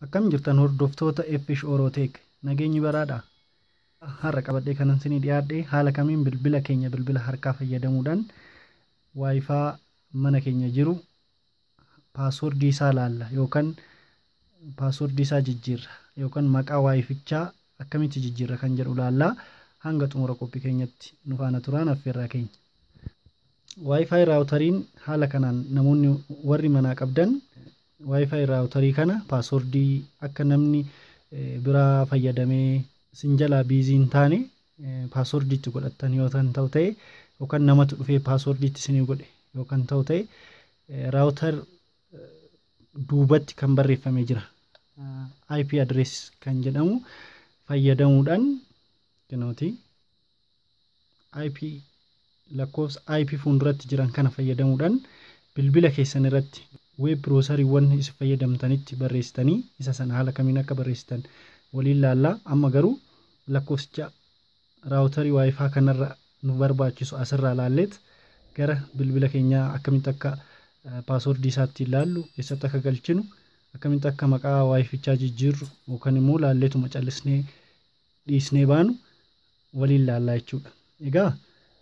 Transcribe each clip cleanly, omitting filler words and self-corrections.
Akkam jirtan hordoftoota Effish Orotech, nageenyi baraadha. Har'a qabadhee kanan isinii dhiyaadhe haala kamiin bilbila keenya bilbila harkaa fayyadamuudhaan WiFi mana keenya jiru passwordii isaa laalla yookaan passwordii isaa jijjiirra yookaan maqaa WiFichaa akkamitti jijjiirra kan jedhu laallaa. Hanga xumura qophii keenyatti nu faana turaan affeerraa keenya. WiFi routeriin haala kanaan namoonni warri manaa qabdan WiFi routerii kana passwordii akka namni biraa fayyadamee sin jalaa busy hin taane passwordii itti godhattan yoo ta'u ta'e yookaan namatu dhufee passwordii itti isinii godhe yookaan ta'u ta'e, router duubatti kan barreeffamee jira. IP address kan jedhamu fayyadamuudhaan kunooti IP, lakkoofsa IP fuulduratti jiran kana fayyadamuudhaan bilbila keessan irratti web browseriiwwan isin fayyadamtanitti barreessitanii isa sana haala kamiin akka barreessitan waliin laallaa. Amma garuu lakkoofsicha routerii WiFi kanarra nu barbaachisu asirraa laalleet gara bilbila keenyaa akkamitti akka passwordii isaatti ilaallu, eessatti akka galchinu, akkamitti akka maqaa WiFichaa jijjiirru yookaan immoo laalleetuma callisnee dhiisnee baanu waliin laallaa jechuudha. Egaa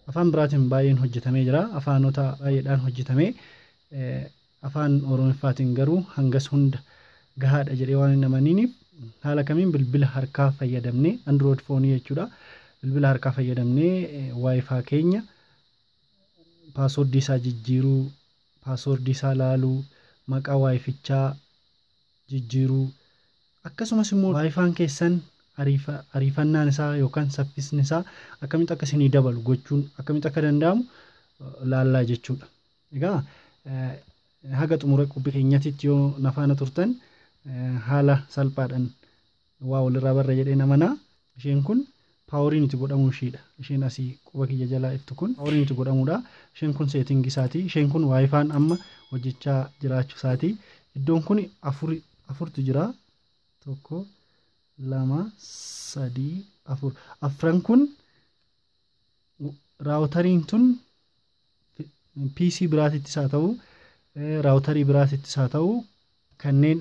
afaan biraatiin baay'een hojjetamee jira. Afaanota baay'eedhaan hojjetamee, afaan Oromiffaatiin garuu hangas hunda gahaadha jedhee waan hin amaniiniif haala kamiin bilbila harkaa fayyadamnee, Android phoneii jechuudha. Bilbila harkaa fayyadamnee WiFi keenya passwordii isaa jijjiiruu, passwordii isaa laaluu, maqaa WiFichaa jijjiiruu, akkasumas immoo WiFin keessan ariifannaan isaa yookaan saffisni isaa akkamitti akka isinii dabalu gochuun akkamitti akka danda'amu laallaa jechuudha. Egaa haga xumura qophii keenyatitti yoo na faana turtan haala salphaadhaan waa walirraa barra jedhee namanaa. Isheen kun poweriin itti godhamuu ishiidha. Isheen asii quba kiyya jalaa iftu kun poweriin itti godhamuudha. Isheen kun settingii isaati. Isheen kun WiFin amma hojjechaa jiraachuu isaati. Iddoon kun afur afurtu jira. Tokko, lama, sadii, afur. Afran kun routeriin tun PC biraatittis haa ta'u, routerii biraatittis haa ta'u, kanneen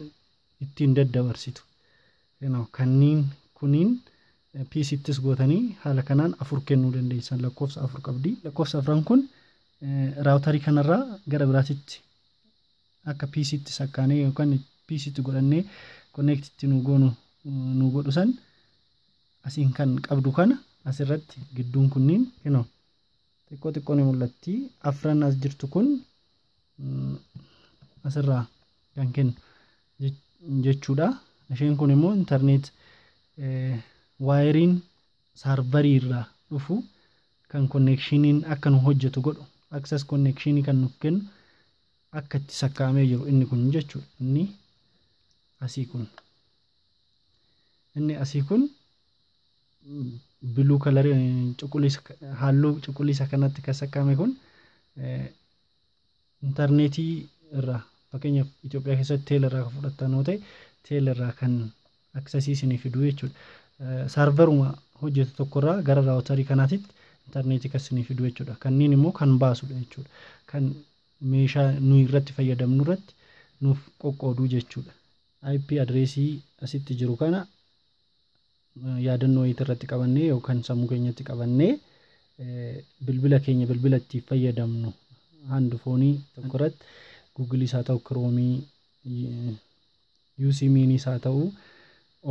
ittiin daddabarsitu. Kanneen kuniin PCttis gootanii haala kanaan afur kennuu dandeessan, lakkoofsa afur qabdi. Lakkoofsa afran kun routerii kanarraa gara biraatitti akka PCtti sakkaanee yookaan PCtti godhannee connectitti nu goonu nu godhu san asiin kan qabdu kana asirratti gidduun kunniin kinoo xiqqoo xiqqoo ni mul'atti. Afran as jirtu kun asirraa kan kennu jechuudha. Isheen kun immoo internet wireiin serverii irraa dhufu kan connectioniin akka nu hojjetu godhu, access connectionii kan nuuf kennu akka itti sakkaa'amee jiru inni kun jechuudha. Inni asii kun. Inni asii kun blue colorii cuquliisa, halluu cuquliisa kanatti kan sakkaa'ame kun intarneetii irraa, fakkeenyaaf Itoophiyaa keessatti teel irraa kan fudhattan yoo ta'e, teel irraa kan accessii isinii fiduu jechuudha. Serveruma hojjetu tokkorraa gara routerii kanaatitti intarneetii kan isinii fiduu jechuudha. Kanneen immoo kan baasudha jechuudha. Kan meeshaa nuyi irratti fayyadamnu irratti nuuf qoqqooduu jechuudha. IP addressii asitti jiru kana yaadannoo wayitii irratti qabannee yookaan sammuu keenyatti qabannee bilbila keenya, bilbila ittiin fayyadamnu hand phoneii tokko irratti Googleis haa ta'u, Chromeii, UC Miniis haa ta'u,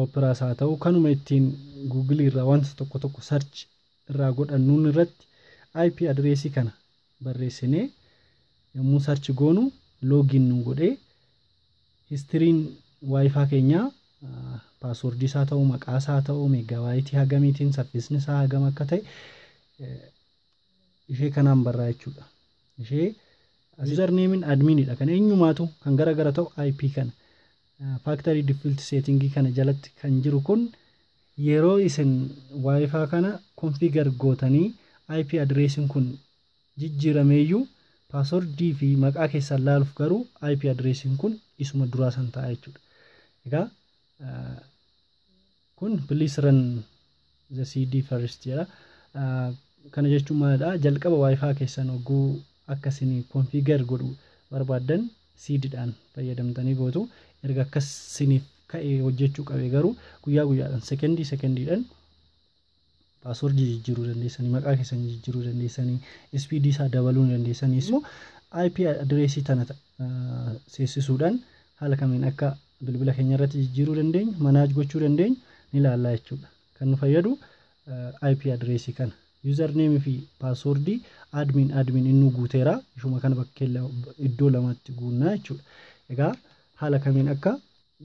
Operaas haa ta'u, kanuma ittiin Googleii irraa wanta tokko tokko search irraa godhannuun irratti IP addressii kana barreessinee yommuu search goonu login nu godhee historyn WiFi keenyaa passwordii isaa ta'u, maqaa isaa ta'u, megabyteii hagamiitiin saffisni isaa hagam akka ta'e ishee kanaan barraa jechuudha. Ishee usernameiin adminidha, kan eenyumaatu kan gara gara ta'u IP kana factory default settingii kana jalatti kan jiru kun yeroo isin WiFi kana configure gootanii IP addressiin kun jijjiirameeyyuu passwordii fi maqaa keessan laaluuf garuu IP addressiin kun isuma duraa san ta'a jechuudha. Egaa kun "Please run the CD first" jedha. Kana jechuun maalidha? Jalqaba WiFi keessan hogguu akka isin configure godhu barbaaddan CDdhaan fayyadamtanii gootu. Erga akkas isiniif ka'ee hojjechuu qabe garuu guyyaa guyyaadhaan sekendii sekendiidhaan paaswordii jijjiiruu dandeessanii, maqaa keessan jijjiiruu dandeessanii, ispiidii isaa dabaluu dandeessanii, immoo IP adireesii tana seessisuudhaan haala kamiin akka bilbila keenya irratti jijjiiruu dandeenyu, manage gochuu dandeenyu ni ilaallaa jechuudha. Kan nu fayyadu IP adireesii kana. Username fi paaswordii admin admin innuu guuteera. Ishuma kana bakkee iddoo lamatti guunnaa jechuudha. Egaa haala kamiin akka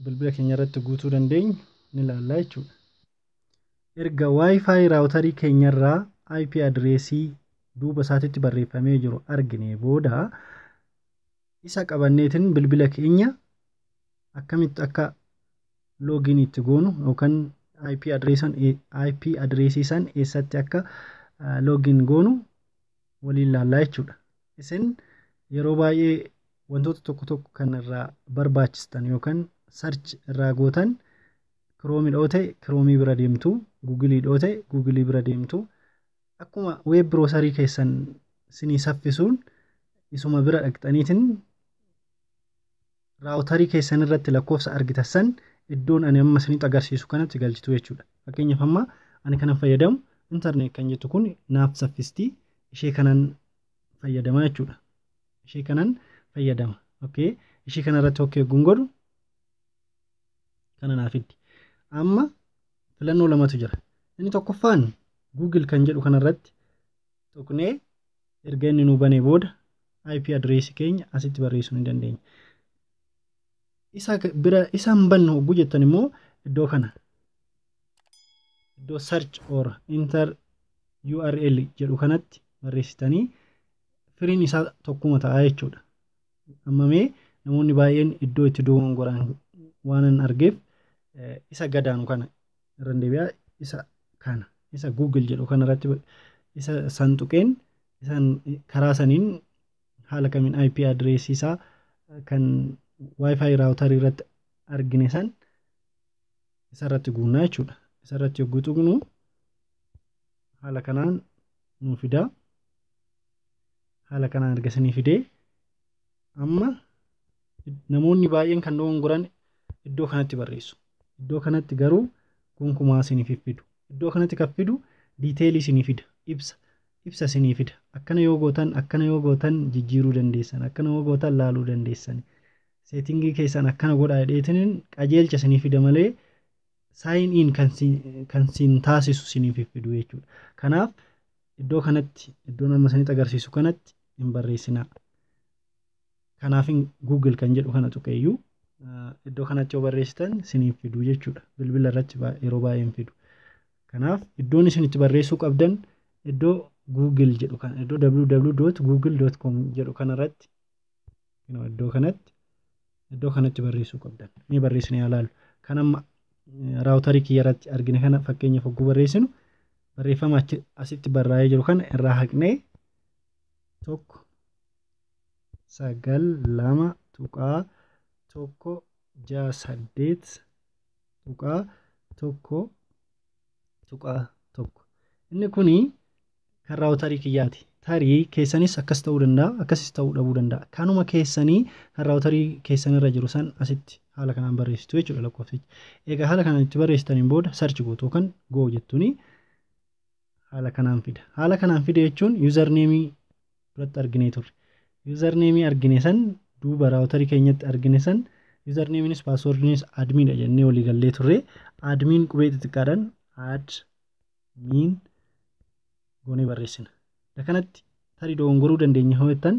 bilbila keenya irratti guutuu dandeenyu ni ilaallaa jechuudha. Erga Wi-Fi raawutarii keenyarraa IP adireesii duuba isaatitti barreeffamee jiru argine booda isa qabanneetiin bilbila keenya akkamitti akka login itti goonu yookaan IP adireesii san eessatti akka login goonu waliin ilaallaa jechuudha. Isin yeroo baay'ee wantoota tokko tokko kan irraa barbaachistan yookaan search irraa gootan Kiroomii dhoo ta'e Kiroomii bira deemtu, Guugilii dhoo ta'e Guugilii bira deemtu. Akkuma web browserii keessan isinii saffisuun isuma bira dhaqxaniitiin raawutarii keessan irratti lakkoofsa argitan san iddoon ani amma isinitti agarsiisu kanatti galchitu jechuudha. Fakkeenyaaf amma ani kanan fayyadamu internet kan jettu kun naaf saffistii, ishee kanan fayyadama jechuudha. Ishee kanan fayyadama. Okay. Ishee kana irratti okay gun godhu kana naaf fiddi. Amma filannoo lamatu jira. Inni tokkoffaan Google kan jedhu kanarratti tuqnee erga inni nuu banee booda IP adireesii keenya asitti barreessuu ni dandeenya. Isa bira isa hin bannu hogguu jettan immoo iddoo kana, iddoo search or enter URL jedhu kanatti barreessitanii firiin isaa tokkuma ta'a jechuudha. Amma mee namoonni baay'een iddoo itti dogongoran waan argeef isa gadaanu kana irra deebi'aa, isa kana, isa Google jedhu kanarratti isa santuqeen isan karaa saniin haala kamiin IP adireesii isaa kan Wi-Fi raawutarii irratti argine san isarratti guunnaa jechuudha. Isarratti yogguu tuqnu haala kanaan nuu fida. Haala kanaan erga isinii fidee amma namoonni baay'een kan dogongoran iddoo kanatti barreessu. Iddoo kanatti garuu gonkumaa isiniif hin fidu. Iddoo kanatti kan fidu detailii isinii fida. Ibsa isinii fida. Akkana yoo gootan, akkana yoo gootan jijjiiruu dandeessan. Akkana yoo gootan laaluu dandeessan. Settingii keessan akkana godhaa jedheetiin qajeelcha isinii fida malee sign in kan siin taasisu isiniif hin fidu jechuudha. Kanaaf iddoo kanatti, iddoo nama isinitti agarsiisu kanatti hin barreessinaa. Kanaaf Google kan jedhu kana tuqeeyyuu iddoo kanatti yoo barreessitan isiniif fidu jechuudha. Bilbila irratti yeroo baay'ee hin fidu. Kanaaf iddoon isin itti barreessuu qabdan iddoo Google jedhu kana, iddoo www.google.com jedhu kanarratti, iddoo kanatti barreessuu qabdan. Ni barreessine haa ilaallu. Kan amma raawutarii kiyya irratti argine kana fakkeenyaaf hogguu barreessinu barreeffama asitti barraa'ee jiru kana irraa haqnee 192.168.1.1. Inni kuni kan raawutarii kiyyaati. Tarii keessanis akkas ta'uu danda'a, akkasis ta'uu dhabuu danda'a. Kanuma keessanii kan raawutarii keessan irra jiru san asitti haala kanaan barreessitu jechuudha lakkoofsichi. Egaa haala kanaan itti barreessitaniin booda search gootu yookaan go jettuuni haala kanaan fida. Haala kanaan fida jechuun usernameii duratti arginee turre. Usernameii argine san, duuba raawutarii keenyatti argine san, usernameiinis paaswordiinis adminidha jennee walii gallee turre. Admin qubee xixiqqaadhaan admin goonee barreessina. Kanatti tarii dogongoruu dandeenya yoo jettan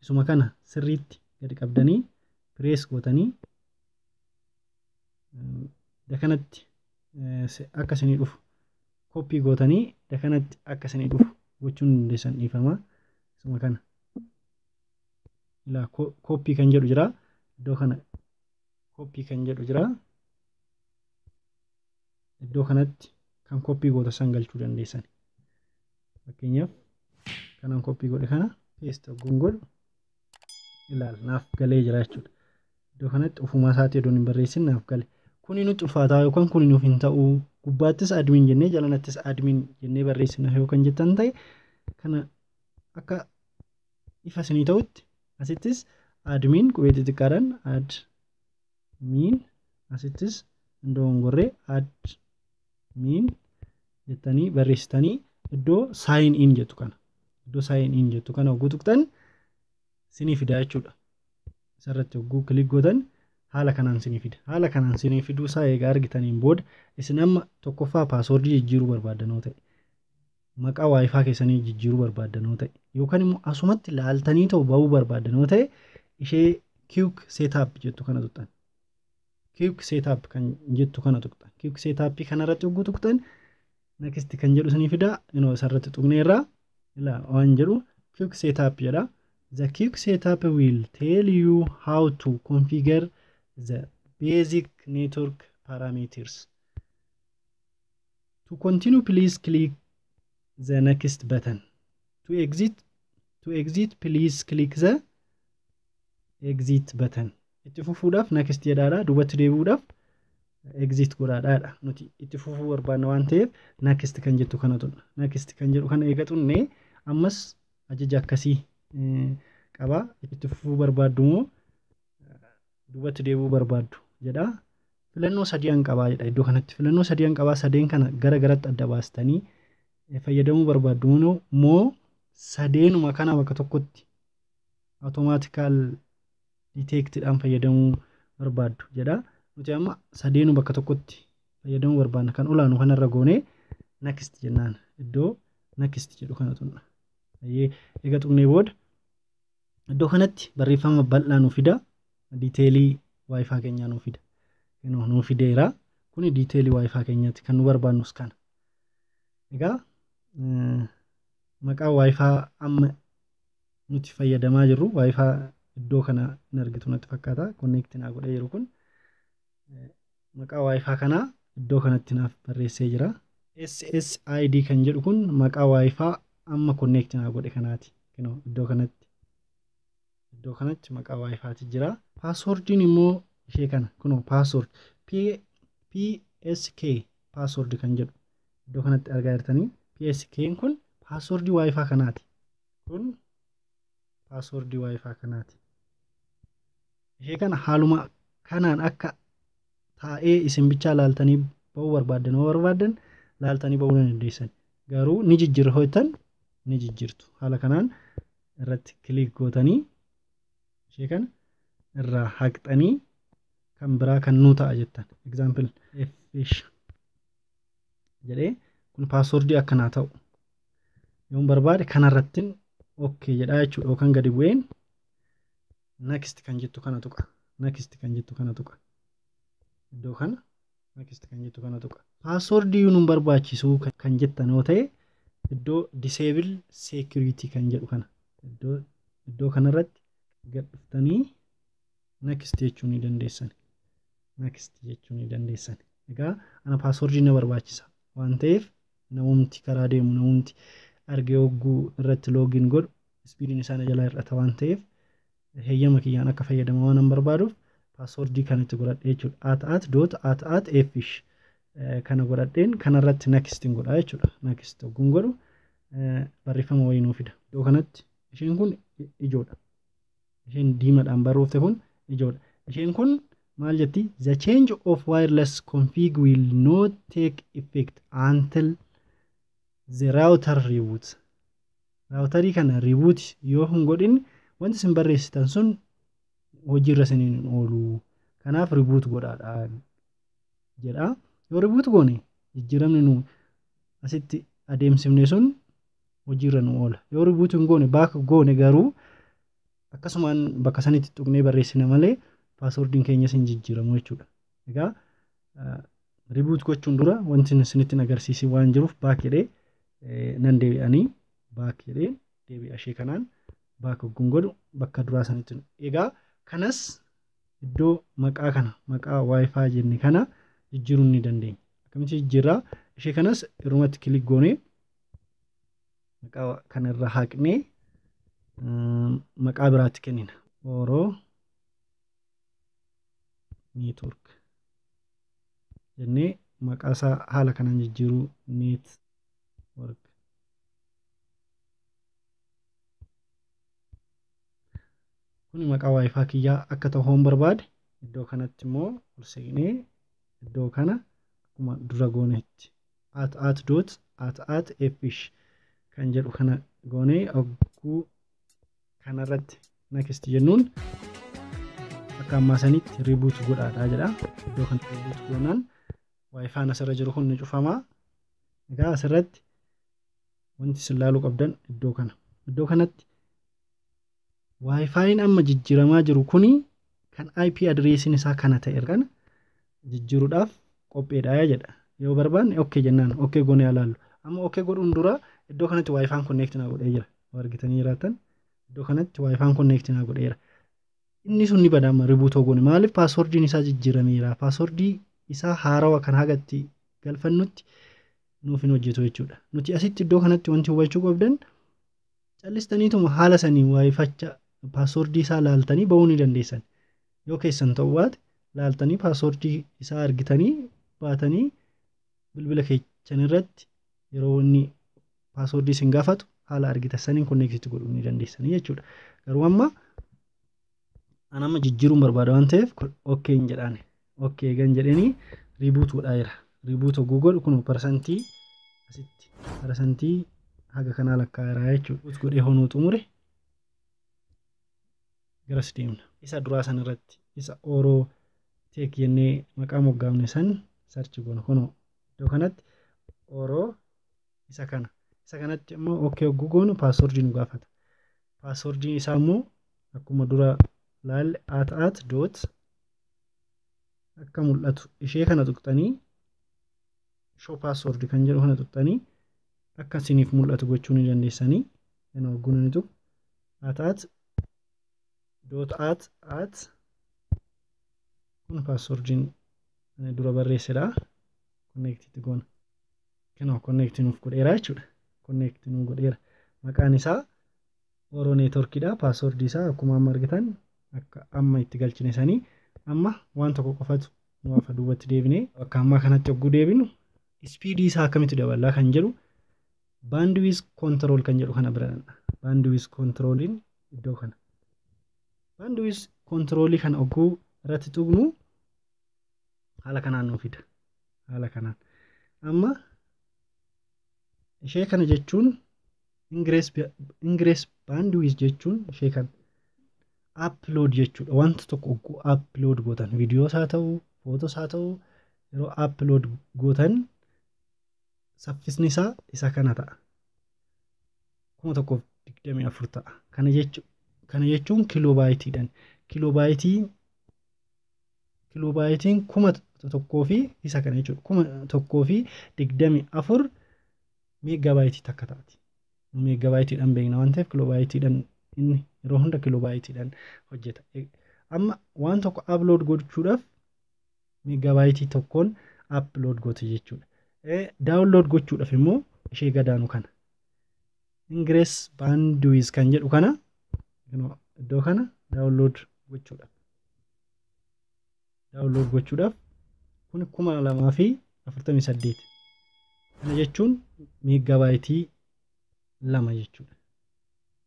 isuma kana sirriitti gadi qabdanii press gootanii dakanatti akka isinii dhufu copy gootanii dakanatti akka isinii dhufu gochuun dandeessan, dhiifama. Isuma kana ilaa, copy kan jedhu jira, iddoo kana copy kan jedhu jira, iddoo kanatti kan copy goota san galchuu dandeessan. Fakkeenyaaf kanan copy godhe kana paste hogguun godhu ilaal naaf galee jira jechuudha. Iddoo kanatti ofumaa isaatii odoon hin barreessin naaf gale. Kuni nutti ulfaataa yookaan kuni nuuf hin ta'uu, gubbaattis admin jennee jalanattis admin jennee barreessina yookaan jettan ta'e, kana akka ifa isinii ta'utti asittis admin qubee xixiqqaadhaan admin, asittis Hin dogongorree admin jettanii barreessitanii iddoo sign in jettu kana. Iddoo sign in jettu kana hogguu tuqxan sinii fida jechuudha. Isarratti hogguu click gootan haala kanaan sinii fida. Haala kanaan sinii fiduu isaa egaa argitaniin booda, isin amma tokkoffaa passwordii jijjiiruu barbaaddanoo ta'e, maqaa WiFi keessanii jijjiiruu barbaaddanoo ta'e, yookaan immoo asumatti laaltanii ta'u bahuu barbaaddanoo ta'e, ishee quick setup jettu kana tuqxan. Quick setup kan jettu kana tuqxan. Quick setup kanarratti hogguu tuqxan next kan jedhu sinii fida. Inoo isarratti tuqneerraa ilaa waan jedhu quick setup jedha. The quick setup will tell you how to configure the basic network parameters. To continue, please click the next button. To exit, please click the exit button. Itti fufuudhaaf next jedhaadha. Duubatti deebi'uudhaaf exit godhaadhaadha. Nuti itti fufuu barbaanna waan ta'eef next kan jettu kana tuqna. Next kan jedhu kana eega tuqnee ammas ajaja akkasii qaba. Itti fufuu barbaaddu moo duubatti deebi'uu barbaaddu jedha. Filannoo sadi'an qabaa jedha iddoo kanatti. Filannoo sadi'an qabaa, sadeen kana gara garatti adda baastanii fayyadamuu barbaaddu moo sadeenuma kana bakka tokkotti automatical detectidhaan fayyadamuu barbaaddu jedha. Nuti amma sadeenu bakka tokkotti fayyadamuu barbaadna, kan olaanu kanarra goonee next jennaan, iddoo next jedhu kana tuqna. Eega tuqnee booda iddoo kanatti barreeffama bal'aa nuu fida. Detailii WiFi keenyaa nuu fida. Nuu fideera. Kuni detailii WiFi keenyaati, kan nu barbaannus kana. Egaa maqaa WiFi amma nuti fayyadamaa jirru, WiFi iddoo kana hin argitu natti fakkaata. Connect naa godhee jiru kun maqaa WiFi kanaa iddoo kanatti naaf barreessee jira. SSID kan jedhu kun maqaa WiFi amma connect naa godhe kanaati. Iddoo kanatti maqaa WiFi'ti jira. Passwordiin immoo ishee kana, kunoo password PSK password kan jedhu iddoo kanatti argaa jirtanii. PSK kun passwordii WiFi kanaati. Kun passwordii WiFi kanaati. Ishee kana haaluma kanaan akka taa'ee isin bichaa laaltanii ba'uu barbaaddan yoo barbaaddan laaltanii ba'uu ni dandeessan. Garuu ni jijjiirra hojjetan ni jijjiirtu. Haala kanaan irratti click gootanii ishee kana irraa haqxanii kan biraa kan nuu ta'a jettan. Example, fish jedhee kun passwordii akkanaa ta'u yoon barbaade kanarrattin okay jedhaa jechuudha, yookaan gadi bu'een next kan jettu kana tuqa. Next kan jettu kana tuqa. Iddoo kana next kan jettu kana tuqa. Passwordii nun barbaachisu kan jettan yoo ta'e, iddoo disable security kan jedhu kana iddoo kanarratti gad dhuftanii next jechuu ni dandeessan. Next jechuu ni dandeessan. Egaa ana passwordii na barbaachisa waan ta'eef, namumti karaa deemu, namumti argee hogguu irratti login godhu speediin isaa na jalaa hir'ata waan ta'eef, heeyyama kiyyaan akka fayyadamu waan an barbaaduuf passwordii kan itti godhadhe jechuudha. At at dot at at fish kana godhadheen kanarratti next godha jechuudha. Next hogguun godhu barreeffama wayii nuu fida. Iddoo kanatti isheen kun ijoodha. Isheen diimaadhaan barroofte kun ijoodha. Isheen kun maal jetti? The change of wireless config will not take effect until the router reboot. Routerii kana reboot yoo hin godhin wanti isin barreessitan sun hojiirra isiniin hin oolu. Kanaaf reboot godhaadha jedha. Yoo reboot goone jijjiiramni nu asitti adeemsifne sun hojiirra nu oola. Yoo reboot hin goone, back goone garuu, akkasumaan bakka sanitti tuqnee barreessina malee passwordiin keenyas hin jijjiiramu jechuudha. Egaa reboot gochuun dura wanti isinitti agarsiisin waan jiruuf back jedhee nan deebi'anii back jedhee deebi'a, ishee kanaan back hogguun godhu bakka duraa sanitti. Egaa kanas iddoo maqaa kana, maqaa WiFi jenne kana jijjiiruu ni dandeenya. Akkamitti jijjiirraa? Ishee kanas irrumatti click goonee maqaa kana irraa haqnee maqaa biraatti kennina. Oroo network jennee maqaa isaa haala kanaan jijjiiruu, network. Kuni maqaa WiFi kiyyaa akka ta'u hoon barbaade, iddoo kanatti immoo ol seenee iddoo Iddoo kana akkuma dura goonetti at at dot at at ffish kan jedhu kana goonee ogguu kanarratti next jennuun akka ammaa sanitti reboot godhaadha jedha. Iddoo kana reboot goonaan WiFi'n asirra jiru kun ni cufama. Egaa asirratti wanti isin ilaaluu qabdan iddoo kana. Iddoo kanatti WiFi'n amma jijjiiramaa jiru kuni kan IP addressiin isaa kana ta'e kana jijjiiruudhaaf qopheedha jedha. Yoo barbaanne okay jennaan, okay goonee ilaallu. Amma okay godhuun dura iddoo kanatti WiFi'n connect naa godhee jira. Yoo argitanii jiraattan iddoo kanatti WiFi'n connect naa godheera. Inni sun ni bada amma reboot goone. Maaliif? Passwordiin isaa jijjiirameera. Passwordii isaa haarawaa kan hagatti galfannutti nuuf hin hojjetu jechuudha. Nuti asitti iddoo kanatti wanti hubachuu qabdan, callistaniituma haala sanii WiFicha passwordii isaa laaltanii bahuu ni dandeessan. Yoo keessan ta'uu baate, laaltanii passwordii isaa argitanii baatanii bilbila keessan irratti yeroo inni passwordii isin gaafatu haala argitan saniin connect godhuu ni dandeessanii jechuudha. Garuu amma an amma jijjiiruun barbaada waan ta'eef okay hin jedhaani. Okay gan jedheenii reboot godhaa jira. Reboot hogguu godhu kun percentii asitti percentii haga kanaa lakkaa'eera jechuudha. Reboot godhee honuu xumure garas deemna. Isa duraa san irratti isa Oroo Tech jennee maqaa moggaafne san search goona. Kunoo iddoo kanatti Oroo isa kana. Isa kanatti immoo okay hogguu goonu passwordii nu gaafata. Passwordiin isaa immoo akkuma dura laalle at at dot akka mul'atu ishee kana tuqxanii, show password kan jedhu kana tuqxanii akka isiniif mul'atu gochuu ni dandeessanii. Kana hogguu ni tuqu at at dot at at kun passwordiin ani dura barreessedha. Connect itti goona. Kanoo connect nuuf godheera jechuudha. Connect nuuf godheera. Maqaan isaa Oroo Networkiidha. Passwordii isaa akkuma amma argitan akka amma itti galchine sanii. Amma waan tokko qofatu nu hafa. Duubatti deebinee bakka ammaa kanatti hogguu deebinu, speedii isaa akkamitti daballaa kan jedhu bandwidth control kan jedhu kana bira dhandha. Bandwidth controliin iddoo kana. Bandwidth controlii kana hogguu irratti tuqnu haala kanaan nu fida. Haala kanaan. Amma ishee kana jechuun ingress bandwidth jechuun ishee kana. Upload jechuudha. Wanta tokko hogguu upload gootan, viidiyoos haa ta'u, footos haa ta'u, yeroo upload gootan saffisni isaa isa kana ta'a. 1024 ta'a. Kana jechuun kilobyteiidhaan. Kilobyteiin 1000 fi isa kana jechuudha. 1024 megabyteii takka taati. Megabyteiidhaan beekna waan ta'eef kilobyteiidhaan, inni yeroo hunda kilobyteiidhaan hojjeta. Amma waan tokko upload gochuudhaaf megabyteii tokkoon upload goote jechuudha. Download gochuudhaaf immoo ishee gadaanu kana. Ingress bandwidth kan jedhu kana iddoo kana download gochuudhaaf. Download gochuudhaaf kun 2048. Kana jechuun megabyteii 2 jechuudha.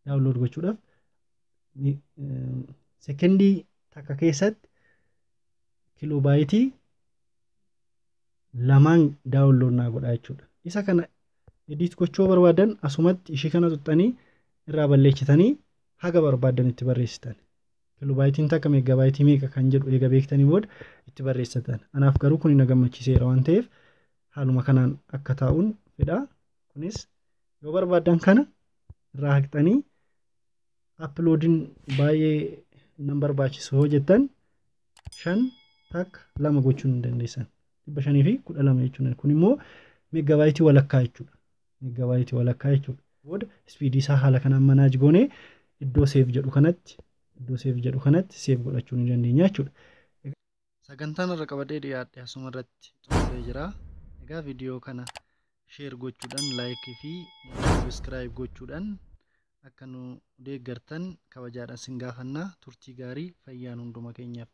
Download gochuudhaaf sekendii takka keessatti kilobyteii 2n download naa godha jechuudha. Isa kana edit gochuu barbaadan asumatti ishee kana tuxxanii irraa balleessitanii haga barbaadan itti barreessitan. Kilobyteiin takka megabyteii meeqa kan jedhu eega beektanii booda itti barreessatan. Anaaf garuu kun na gammachiiseera waan ta'eef haaluma kanaan akka taa'uun fedha. Kunis yoo barbaadan kana irraa haqxanii uploadiin baay'ee nan barbaachisu yoo jettan 512 gochuu ni dandeessan. 512 jechuudha. Kun immoo megabyteii walakkaa jechuudha. Megabyteii walakkaa jechuudha. Booda speedii isaa haala kanaan manage goonee iddoo save jedhu kanatti save godhachuu ni dandeenya jechuudha. Sagantaan irra qabadhee dhiyaadhe asuma irratti xumuree jira. Egaa viidiyoo kana share gochuudhaan, likeii fi subscribe gochuudhaan akka nu deeggartan kabajaadhaan sin gaafannaa. Turtii gaarii, fayyaan hunduma keenyaaf.